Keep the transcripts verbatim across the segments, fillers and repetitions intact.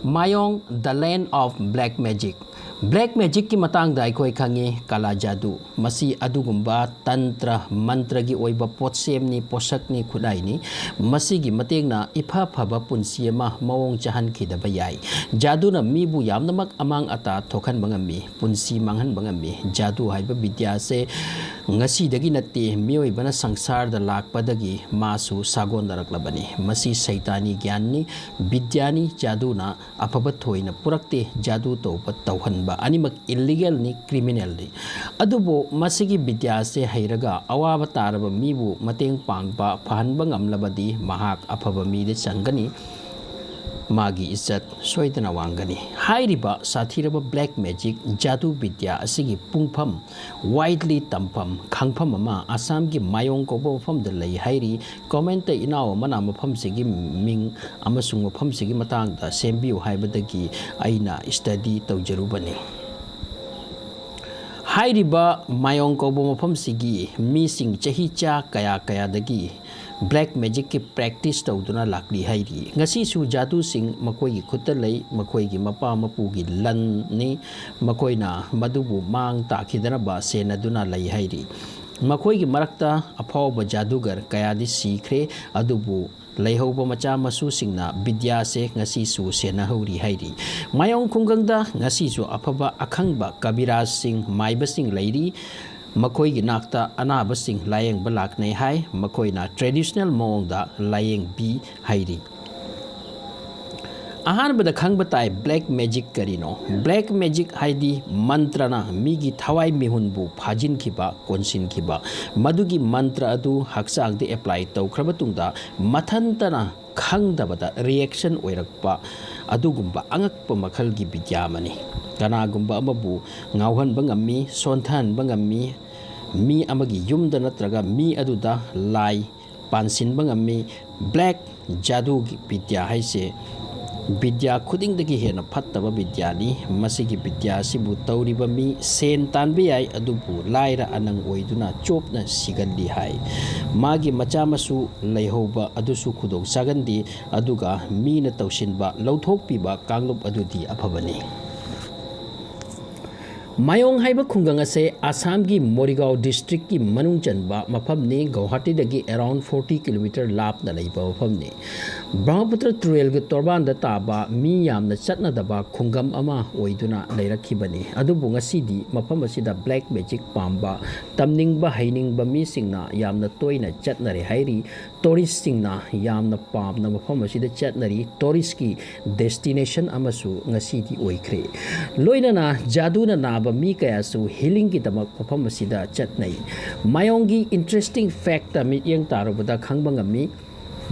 ꯃꯥꯌꯣꯡ, the land of black magic꯫ Black magicꯀꯤ ꯃꯇꯥꯡꯗ ꯑꯩꯈꯣꯏ ꯈꯪꯉꯤ, ꯀꯥꯂꯥ ꯖꯥꯗꯨ꯫ ꯃꯁꯤ ꯑꯗꯨꯒꯨꯝꯕ ꯇꯟꯇ꯭ꯔ ꯃꯟꯇ꯭ꯔꯒꯤ ꯑꯣꯏꯕ ꯄꯣꯠꯁꯦꯝꯅꯤ, ꯄꯣꯠꯁꯛꯅꯤ, ꯈꯨꯠꯂꯥꯏꯅꯤ꯫ ꯃꯁꯤꯒꯤ ꯃꯇꯦꯡꯅ ꯏꯐ ꯐꯕ ꯄꯨꯟꯁꯤ ꯑꯃ ꯃꯑꯣꯡ ꯆꯍꯟꯈꯤꯗꯕ ꯌꯥꯏ꯫ ꯖꯥꯗꯨꯅ ꯃꯤꯕꯨ ꯌꯥꯝꯅꯃꯛ ꯑꯃꯥꯡ ꯑꯇꯥ ꯊꯣꯛꯍꯟꯕ ꯉꯝꯃꯤ, ꯄꯨꯟꯁꯤ ꯃꯥꯡꯍꯟꯕ ꯉꯝꯃꯤ꯫ ꯖꯥꯗꯨ ꯍꯥꯏꯕ ꯕꯤꯗ꯭ꯌꯥꯁꯦ ꯉꯁꯤꯗꯒꯤ ꯅꯠꯇꯦ, ꯃꯤꯑꯣꯏꯕꯅ ꯁꯪꯁꯥꯔꯗ ꯂꯥꯛꯄꯗꯒꯤ ꯃꯥꯁꯨ ꯁꯥꯒꯣꯟꯅꯔꯛꯂꯕꯅꯤ꯫ ꯃꯁꯤ ꯁꯩꯇꯥꯅꯤ ꯒ꯭ꯌꯥꯟꯅꯤ, ꯕꯤꯗ꯭ꯌꯥꯅꯤ꯫ ꯖꯥꯗꯨꯅ ꯑꯐꯕ ꯊꯣꯏꯅ ꯄꯨꯔꯛꯇꯦ꯫ ꯖꯥꯗꯨ ꯇꯧꯕ, ꯇꯧꯍꯟꯕ ꯑꯅꯤꯃꯛ ꯏꯜꯂꯤꯒꯦꯜꯅꯤ, ꯀ꯭ꯔꯤꯃꯤꯅꯦꯜꯅꯤ꯫ ꯑꯗꯨꯕꯨ ꯃꯁꯤꯒꯤ ꯕꯤꯗ꯭ꯌꯥꯁꯦ ꯍꯩꯔꯒ ꯑꯋꯥꯕ ꯇꯥꯔꯕ ꯃꯤꯕꯨ ꯃꯇꯦꯡ ꯄꯥꯡꯕ, ꯐꯍꯟꯕ ꯉꯝꯂꯕꯗꯤ ꯃꯍꯥꯛ ꯑꯐꯕ ꯃꯤꯗ ꯆꯪꯒꯅꯤ, ꯃꯥꯒꯤ ꯏꯖꯠ ꯁꯣꯏꯗꯅ ꯋꯥꯡꯒꯅꯤ꯫ ꯍꯥꯏꯔꯤꯕ ꯁꯥꯊꯤꯔꯕ ꯕ꯭ꯂꯦꯛ ꯃꯦꯖꯤꯛ, ꯖꯥꯗꯨ ꯕꯤꯗ꯭ꯌꯥ ꯑꯁꯤꯒꯤ ꯄꯨꯡꯐꯝ, ꯋꯥꯏꯗꯂꯤ ꯇꯝꯐꯝ, ꯈꯪꯐꯝ ꯑꯃ ꯑꯁꯥꯝꯒꯤ ꯃꯥꯌꯣꯡ ꯀꯧꯕ ꯃꯐꯝꯗ ꯂꯩ ꯍꯥꯏꯔꯤ꯫ ꯀꯣꯃꯦꯟꯇ ꯏꯅꯥꯎ ꯑꯃꯅ ꯃꯐꯝꯁꯤꯒꯤ ꯃꯤꯡ ꯑꯃꯁꯨꯡ ꯃꯐꯝꯁꯤꯒꯤ ꯃꯇꯥꯡꯗ ꯁꯦꯝꯕꯤꯌꯨ ꯍꯥꯏꯕꯗꯒꯤ ꯑꯩꯅ ꯁ꯭ꯇꯗꯤ ꯇꯧꯖꯔꯨꯕꯅꯤ꯫ ꯍꯥꯏꯔꯤꯕ ꯃꯥꯌꯣꯡ ꯀꯧꯕ ꯃꯐꯝꯁꯤꯒꯤ ꯃꯤꯁꯤꯡ ꯆꯍꯤ ꯆꯥ ꯀꯌꯥ ꯀꯌꯥꯗꯒꯤ ꯕ꯭ꯂꯦꯛ ꯃꯦꯖꯤꯛꯀꯤ ꯄ꯭ꯔꯦꯛꯇꯤꯁ ꯇꯧꯗꯨꯅ ꯂꯥꯛꯂꯤ ꯍꯥꯏꯔꯤ꯫ ꯉꯁꯤꯁꯨ ꯖꯥꯗꯨꯁꯤꯡ ꯃꯈꯣꯏꯒꯤ ꯈꯨꯠꯇ ꯂꯩ, ꯃꯈꯣꯏꯒꯤ ꯃꯄꯥ ꯃꯄꯨꯒꯤ ꯂꯟꯅꯤ꯫ ꯃꯈꯣꯏꯅ ꯃꯗꯨꯕꯨ ꯃꯥꯡ ꯇꯥꯈꯤꯗꯅꯕ ꯁꯦꯟꯅꯗꯨꯅ ꯂꯩ ꯍꯥꯏꯔꯤ꯫ ꯃꯈꯣꯏꯒꯤ ꯃꯔꯛꯇ ꯑꯐꯥꯎꯕ ꯖꯥꯗꯨꯒꯔ ꯀꯌꯥꯗꯤ ꯁꯤꯈ꯭ꯔꯦ, ꯑꯗꯨꯕꯨ ꯂꯩꯍꯧꯕ ꯃꯆꯥ ꯃꯁꯨꯁꯤꯡꯅ ꯕꯤꯗ꯭ꯌꯥꯁꯦ ꯉꯁꯤꯁꯨ ꯁꯦꯟꯅꯍꯧꯔꯤ ꯍꯥꯏꯔꯤ꯫ ꯃꯥꯌꯣꯡ ꯈꯨꯡꯒꯪꯗ ꯉꯁꯤꯁꯨ ꯑꯐꯕ ꯑꯈꯪꯕ ꯀꯕꯤꯔꯥꯖꯁꯤꯡ, ꯃꯥꯏꯕꯁꯤꯡ ꯂꯩꯔꯤ꯫ ꯃꯈꯣꯏꯒꯤ ꯅꯥꯛꯇ ꯑꯅꯥꯕꯁꯤꯡ ꯂꯥꯌꯦꯡꯕ ꯂꯥꯛꯅꯩ ꯍꯥꯏ꯫ ꯃꯈꯣꯏꯅ ꯇ꯭ꯔꯦꯗꯤꯁꯅꯦꯜ ꯃꯑꯣꯡꯗ ꯂꯥꯌꯦꯡꯕꯤ ꯍꯥꯏꯔꯤ꯫ ꯑꯍꯥꯟꯕꯗ ꯈꯪꯕ ꯇꯥꯏ, ꯕ꯭ꯂꯦꯛ ꯃꯦꯖꯤꯛ ꯀꯔꯤꯅꯣ? ꯕ꯭ꯂꯦꯛ ꯃꯦꯖꯤꯛ ꯍꯥꯏꯗꯤ ꯃꯟꯇ꯭ꯔꯅ ꯃꯤꯒꯤ ꯊꯋꯥꯏ ꯃꯤꯍꯨꯟꯕꯨ ꯐꯥꯖꯤꯟꯈꯤꯕ, ꯀꯣꯟꯁꯤꯟꯈꯤꯕ꯫ ꯃꯗꯨꯒꯤ ꯃꯟꯇ꯭ꯔ ꯑꯗꯨ ꯍꯛꯆꯥꯡꯗ ꯑꯦꯄ꯭ꯂꯥꯏ ꯇꯧꯈ꯭ꯔꯕ ꯇꯨꯡꯗ ꯃꯊꯟꯇꯅ ꯈꯪꯗꯕꯗ ꯔꯤꯌꯦꯛꯁꯟ ꯑꯣꯏꯔꯛꯄ ꯑꯗꯨꯒꯨꯝꯕ ꯑꯉꯛꯄ ꯃꯈꯜꯒꯤ ꯕꯤꯗ꯭ꯌꯥ ꯑꯃꯅꯤ꯫ ꯀꯅꯥꯒꯨꯝꯕ ꯑꯃꯕꯨ ꯉꯥꯎꯍꯟꯕ ꯉꯝꯃꯤ, ꯁꯣꯟꯊꯍꯟꯕ ꯉꯝꯃꯤ, ꯃꯤ ꯑꯃꯒꯤ ꯌꯨꯝꯗ ꯅꯠꯇ꯭ꯔꯒ ꯃꯤ ꯑꯗꯨꯗ ꯂꯥꯏ ꯄꯥꯟꯁꯤꯟꯕ ꯉꯝꯃꯤ꯫ ꯕ꯭ꯂꯦꯛ ꯖꯥꯗꯨꯒꯤ ꯕꯤꯗ꯭ꯌꯥ ꯍꯥꯏꯁꯦ ꯕꯤꯗ꯭ꯌꯥ ꯈꯨꯗꯤꯡꯗꯒꯤ ꯍꯦꯟꯅ ꯐꯠꯇꯕ ꯕꯤꯗ꯭ꯌꯥꯅꯤ꯫ ꯃꯁꯤꯒꯤ ꯕꯤꯗ꯭ꯌꯥ ꯑꯁꯤꯕꯨ ꯇꯧꯔꯤꯕ ꯃꯤ ꯁꯦꯟ ꯇꯥꯟꯕ ꯌꯥꯏ, ꯑꯗꯨꯕꯨ ꯂꯥꯏꯔ ꯑꯅꯪ ꯑꯣꯏꯗꯨꯅ ꯆꯣꯞꯅ ꯁꯤꯒꯜꯂꯤ ꯍꯥꯏ꯫ ꯃꯥꯒꯤ ꯃꯆꯥ ꯃꯁꯨ ꯂꯩꯍꯧꯕ ꯑꯗꯨꯁꯨ ꯈꯨꯗꯣꯡ ꯆꯥꯒꯟꯗꯦ, ꯑꯗꯨꯒ ꯃꯤꯅ ꯇꯧꯁꯤꯟꯕ ꯂꯧꯊꯣꯛꯄꯤꯕ ꯀꯥꯡꯂꯨꯞ ꯑꯗꯨꯗꯤ ꯑꯐꯕꯅꯤ꯫ ꯃꯥꯌꯣꯡ ꯍꯥꯏꯕ ꯈꯨꯡꯒꯪ ꯑꯁꯦ ꯑꯁꯥꯝꯒꯤ ꯃꯣꯔꯤꯒꯥꯎ ꯗꯤꯁꯇ꯭ꯔꯤꯛꯀꯤ ꯃꯅꯨꯡ ꯆꯟꯕ ꯃꯐꯝꯅꯤ꯫ ꯒꯧꯍꯥꯇꯤꯗꯒꯤ around forty kilometer ꯂꯥꯞꯅ ꯂꯩꯕ ꯃꯐꯝꯅꯤ꯫ ꯕ꯭ꯔꯍꯃꯄꯨꯇ꯭ꯔ ꯇꯨꯔꯦꯜꯒꯤ ꯇꯣꯔꯕꯥꯟꯗ ꯇꯥꯕ ꯃꯤ ꯌꯥꯝꯅ ꯆꯠꯅꯗꯕ ꯈꯨꯡꯒꯪ ꯑꯃ ꯑꯣꯏꯗꯨꯅ ꯂꯩꯔꯛꯈꯤꯕꯅꯤ꯫ ꯑꯗꯨꯕꯨ ꯉꯁꯤꯗꯤ ꯃꯐꯝ ꯑꯁꯤꯗ black magic ꯄꯥꯝꯕ, ꯇꯝꯅꯤꯡꯕ ꯍꯩꯅꯤꯡꯕ ꯃꯤꯁꯤꯡꯅ ꯌꯥꯝꯅ ꯇꯣꯏꯅ ꯆꯠꯅꯔꯦ ꯍꯥꯏꯔꯤ꯫ ꯇꯣꯔꯤꯁꯁꯤꯡꯅ ꯌꯥꯝꯅ ꯄꯥꯝꯅ ꯃꯐꯝ ꯑꯁꯤꯗ ꯆꯠꯅꯔꯤ꯫ ꯇꯣꯔꯤꯁꯀꯤ destination ꯑꯃꯁꯨ ꯉꯁꯤꯗꯤ ꯑꯣꯏꯈ꯭ꯔꯦ꯫ ꯂꯣꯏꯅꯅ ꯖꯥꯗꯨꯅ ꯅꯥꯕ ꯃꯤ ꯀꯌꯥꯁꯨ healingꯒꯤꯗꯃꯛ ꯃꯐꯝ ꯑꯁꯤꯗ ꯆꯠꯅꯩ꯫ ꯃꯥꯌꯣꯡꯒꯤ interesting factꯇ ꯃꯤꯠꯌꯦꯡ ꯇꯥꯔꯨꯕꯗ ꯈꯪꯕ ꯉꯝꯃꯤ꯫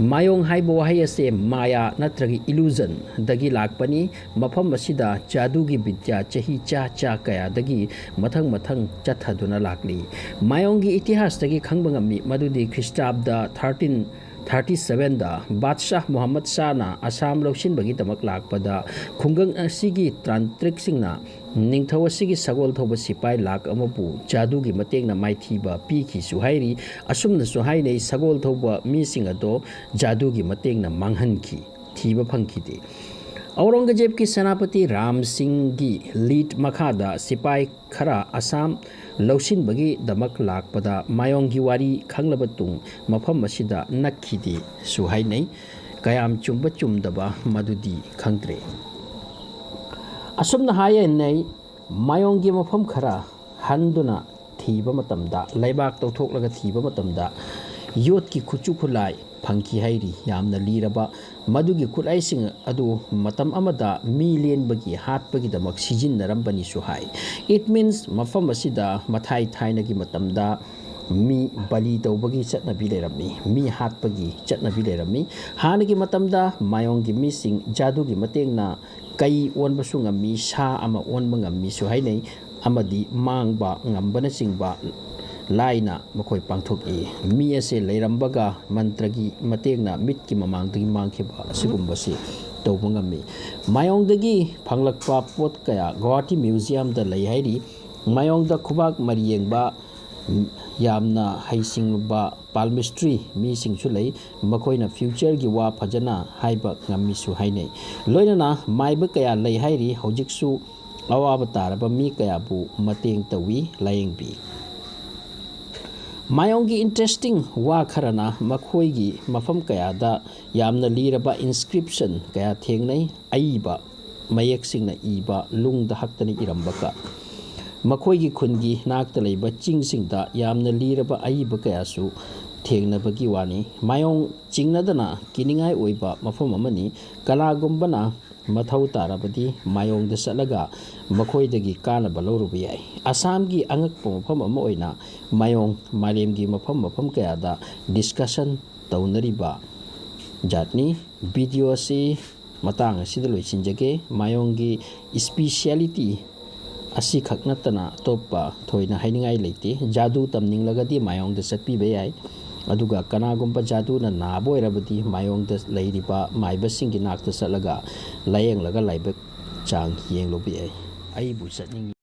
ꯃꯥꯌꯣꯡ ꯍꯥꯏꯕ ꯋꯥꯍꯩ ꯑꯁꯦ ꯃꯥꯌꯥ ꯅꯠꯇ꯭ꯔꯒ illusionꯗꯒꯤ ꯂꯥꯛꯄꯅꯤ꯫ ꯃꯐꯝ ꯑꯁꯤꯗ ꯖꯥꯗꯨꯒꯤ ꯕꯤꯗ꯭ꯌꯥ ꯆꯍꯤ ꯆꯥ ꯆꯥ ꯀꯌꯥꯗꯒꯤ ꯃꯊꯪ ꯃꯊꯪ ꯆꯠꯊꯗꯨꯅ ꯂꯥꯛꯂꯤ꯫ ꯃꯥꯌꯣꯡꯒꯤ ꯏꯇꯤꯍꯥꯁꯇꯒꯤ ꯈꯪꯕ ꯉꯝꯃꯤ ꯃꯗꯨꯗꯤ ꯈ꯭ꯔꯤꯁꯇꯥꯕꯗ thirteen thirty sevenꯗ ꯕꯥꯗꯁꯥꯍ ꯃꯨꯍꯝꯃꯗ ꯁꯥꯍꯅ ꯑꯁꯥꯝ ꯂꯧꯁꯤꯟꯕꯒꯤꯗꯃꯛ ꯂꯥꯛꯄꯗ ꯈꯨꯡꯒꯪ ꯑꯁꯤꯒꯤ ꯇꯥꯟꯇ꯭ꯔꯤꯛꯁꯤꯡꯅ ꯅꯤꯡꯊꯧ ꯑꯁꯤꯒꯤ ꯁꯒꯣꯜ ꯊꯧꯕ ꯁꯤꯄꯥꯏ ꯂꯥꯈ ꯑꯃꯕꯨ ꯖꯥꯗꯨꯒꯤ ꯃꯇꯦꯡꯅ ꯃꯥꯏꯊꯤꯕ ꯄꯤꯈꯤꯁꯨ ꯍꯥꯏꯔꯤ꯫ ꯑꯁꯨꯝꯅꯁꯨ ꯍꯥꯏꯅꯩ, ꯁꯒꯣꯜ ꯊꯧꯕ ꯃꯤꯁꯤꯡ ꯑꯗꯣ ꯖꯥꯗꯨꯒꯤ ꯃꯇꯦꯡꯅ ꯃꯥꯡꯍꯟꯈꯤ, ꯊꯤꯕ ꯐꯪꯈꯤꯗꯦ꯫ ꯑꯧꯔꯪꯒꯖꯦꯕꯀꯤ ꯁꯦꯅꯥꯄꯇꯤ ꯔꯥꯝ ꯁꯤꯡꯒꯤ lead ꯃꯈꯥꯗ ꯁꯤꯄꯥꯏ ꯈꯔ ꯑꯁꯥꯝ ꯂꯧꯁꯤꯟꯕꯒꯤꯗꯃꯛ ꯂꯥꯛꯄꯗ ꯃꯥꯌꯣꯡꯒꯤ ꯋꯥꯔꯤ ꯈꯪꯂꯕ ꯇꯨꯡ ꯃꯐꯝ ꯑꯁꯤꯗ ꯅꯛꯈꯤꯗꯦꯁꯨ ꯍꯥꯏꯅꯩ꯫ ꯀꯌꯥꯝ ꯆꯨꯝꯕ ꯆꯨꯝꯗꯕ ꯃꯗꯨꯗꯤ ꯈꯪꯗ꯭ꯔꯦ꯫ ꯑꯁꯨꯝꯅ ꯍꯥꯏꯅꯩ, ꯃꯥꯌꯣꯡꯒꯤ ꯃꯐꯝ ꯈꯔ ꯍꯟꯗꯨꯅ ꯊꯤꯕ ꯃꯇꯝꯗ, ꯂꯩꯕꯥꯛ ꯇꯧꯊꯣꯛꯂꯒ ꯊꯤꯕ ꯃꯇꯝꯗ ꯌꯣꯠꯀꯤ ꯈꯨꯠꯁꯨ ꯈꯨꯠꯂꯥꯏ ꯐꯪꯈꯤ ꯍꯥꯏꯔꯤ꯫ ꯌꯥꯝꯅ ꯂꯤꯔꯕ ꯃꯗꯨꯒꯤ ꯈꯨꯠꯂꯥꯏꯁꯤꯡ ꯑꯗꯨ ꯃꯇꯝ ꯑꯃꯗ ꯃꯤ ꯂꯦꯟꯕꯒꯤ, ꯍꯥꯠꯄꯒꯤꯗꯃꯛ ꯁꯤꯖꯤꯟꯅꯔꯝꯕꯅꯤꯁꯨ ꯍꯥꯏ꯫ It means ꯃꯐꯝ ꯑꯁꯤꯗ ꯃꯊꯥꯏ ꯊꯥꯏꯅꯒꯤ ꯃꯇꯝꯗ ꯃꯤ ꯕꯂꯤ ꯇꯧꯕꯒꯤ ꯆꯠꯅꯕꯤ ꯂꯩꯔꯝꯃꯤ, ꯃꯤ ꯍꯥꯠꯄꯒꯤ ꯆꯠꯅꯕꯤ ꯂꯩꯔꯝꯃꯤ꯫ ꯍꯥꯟꯅꯒꯤ ꯃꯇꯝꯗ ꯃꯥꯌꯣꯡꯒꯤ ꯃꯤꯁꯤꯡ ꯖꯥꯗꯨꯒꯤ ꯃꯇꯦꯡꯅ ꯀꯩ ꯑꯣꯟꯕꯁꯨ ꯉꯝꯃꯤ, ꯁꯥ ꯑꯃ ꯑꯣꯟꯕ ꯉꯝꯃꯤꯁꯨ ꯍꯥꯏꯅꯩ, ꯑꯃꯗꯤ ꯃꯥꯡꯕ ꯉꯝꯕꯅꯆꯤꯡꯕ ꯂꯥꯏꯅ ꯃꯈꯣꯏ ꯄꯥꯡꯊꯣꯛꯏ꯫ ꯃꯤ ꯑꯁꯦ ꯂꯩꯔꯝꯕꯒ ꯃꯟꯇ꯭ꯔꯒꯤ ꯃꯇꯦꯡꯅ ꯃꯤꯠꯀꯤ ꯃꯃꯥꯡꯗꯒꯤ ꯃꯥꯡꯈꯤꯕ ꯑꯁꯤꯒꯨꯝꯕꯁꯤ ꯇꯧꯕ ꯉꯝꯃꯤ꯫ ꯃꯥꯌꯣꯡꯗꯒꯤ ꯐꯪꯂꯛꯄ ꯄꯣꯠ ꯀꯌꯥ ꯒꯨꯋꯥꯍꯥꯇꯤ ꯃ꯭ꯌꯨꯖꯤꯌꯝꯗ ꯂꯩ ꯍꯥꯏꯔꯤ꯫ ꯃꯥꯌꯣꯡꯗ ꯈꯨꯕꯥꯛ ꯃꯔꯤ ꯌꯦꯡꯕ, ꯌꯥꯝꯅ ꯍꯩꯁꯤꯡꯕ ꯄꯥꯜꯃꯤꯁꯇ꯭ꯔꯤ ꯃꯤꯁꯤꯡꯁꯨ ꯂꯩ꯫ ꯃꯈꯣꯏꯅ ꯐ꯭ꯌꯨꯆꯔꯒꯤ ꯋꯥ ꯐꯖꯅ ꯍꯥꯏꯕ ꯉꯝꯃꯤꯁꯨ ꯍꯥꯏꯅꯩ꯫ ꯂꯣꯏꯅꯅ ꯃꯥꯏꯕ ꯀꯌꯥ ꯂꯩ ꯍꯥꯏꯔꯤ꯫ ꯍꯧꯖꯤꯛꯁꯨ ꯑꯋꯥꯕ ꯇꯥꯔꯕ ꯃꯤ ꯀꯌꯥꯕꯨ ꯃꯇꯦꯡ ꯇꯧꯏ, ꯂꯥꯌꯦꯡꯕꯤ꯫ ꯃꯥꯌꯣꯡꯒꯤ ꯏꯟꯇꯔꯦꯁꯇꯤꯡ ꯋꯥ ꯈꯔꯅ ꯃꯈꯣꯏꯒꯤ ꯃꯐꯝ ꯀꯌꯥꯗ ꯌꯥꯝꯅ ꯂꯤꯔꯕ ꯏꯟꯁꯀ꯭ꯔꯤꯞꯁꯟ ꯀꯌꯥ ꯊꯦꯡꯅꯩ꯫ ꯑꯏꯕ ꯃꯌꯦꯛꯁꯤꯡꯅ ꯏꯕ ꯂꯨꯡꯗ ꯍꯛꯇꯅ ꯏꯔꯝꯕꯒ ꯃꯈꯣꯏꯒꯤ ꯈꯨꯟꯒꯤ ꯅꯥꯛꯇ ꯂꯩꯕ ꯆꯤꯡꯁꯤꯡꯗ ꯌꯥꯝꯅ ꯂꯤꯔꯕ ꯑꯏꯕ ꯀꯌꯥꯁꯨ ꯊꯦꯡꯅꯕꯒꯤ ꯋꯥꯅꯤ꯫ ꯃꯥꯌꯣꯡ ꯆꯤꯡꯅꯗꯅ ꯀꯤꯅꯤꯡꯉꯥꯏ ꯑꯣꯏꯕ ꯃꯐꯝ ꯑꯃꯅꯤ꯫ ꯀꯅꯥꯒꯨꯝꯕꯅ ꯃꯊꯧ ꯇꯥꯔꯕꯗꯤ ꯃꯥꯌꯣꯡꯗ ꯆꯠꯂꯒ ꯃꯈꯣꯏꯗꯒꯤ ꯀꯥꯟꯅꯕ ꯂꯧꯔꯨꯕ ꯌꯥꯏ꯫ ꯑꯁꯥꯝꯒꯤ ꯑꯉꯛꯄ ꯃꯐꯝ ꯑꯃ ꯑꯣꯏꯅ ꯃꯥꯌꯣꯡ ꯃꯥꯂꯦꯝꯒꯤ ꯃꯐꯝ ꯃꯐꯝ ꯀꯌꯥꯗ ꯗꯤꯁꯀꯁꯟ ꯇꯧꯅꯔꯤꯕ ꯖꯥꯠꯅꯤ꯫ ꯚꯤꯗꯤꯑꯣ ꯑꯁꯤ ꯃꯇꯥꯡ ꯑꯁꯤꯗ ꯂꯣꯏꯁꯤꯟꯖꯒꯦ꯫ ꯃꯥꯌꯣꯡꯒꯤ ꯏꯁꯄꯤꯁꯤꯌꯥꯂꯤꯇꯤ ꯑꯁꯤꯈꯛ ꯅꯠꯇꯅ ꯑꯇꯣꯞꯄ ꯊꯣꯏꯅ ꯍꯥꯏꯅꯤꯡꯉꯥꯏ ꯂꯩꯇꯦ꯫ ꯖꯥꯗꯨ ꯇꯝꯅꯤꯡꯂꯒꯗꯤ ꯃꯥꯌꯣꯡꯗ ꯆꯠꯄꯤꯕ ꯌꯥꯏ꯫ ꯑꯗꯨꯒ ꯀꯅꯥꯒꯨꯝꯕ ꯖꯥꯗꯨꯅ ꯅꯥꯕ ꯑꯣꯏꯔꯕꯗꯤ ꯃꯥꯌꯣꯡꯗ ꯂꯩꯔꯤꯕ ꯃꯥꯏꯕꯁꯤꯡꯒꯤ ꯅꯥꯛꯇ ꯆꯠꯂꯒ ꯂꯥꯌꯦꯡꯂꯒ ꯂꯥꯏꯕꯛ ꯆꯥꯡ ꯌꯦꯡꯂꯨꯕ ꯌꯥꯏ꯫ ꯑꯩꯕꯨ ꯆꯠꯅꯤꯡꯏ꯫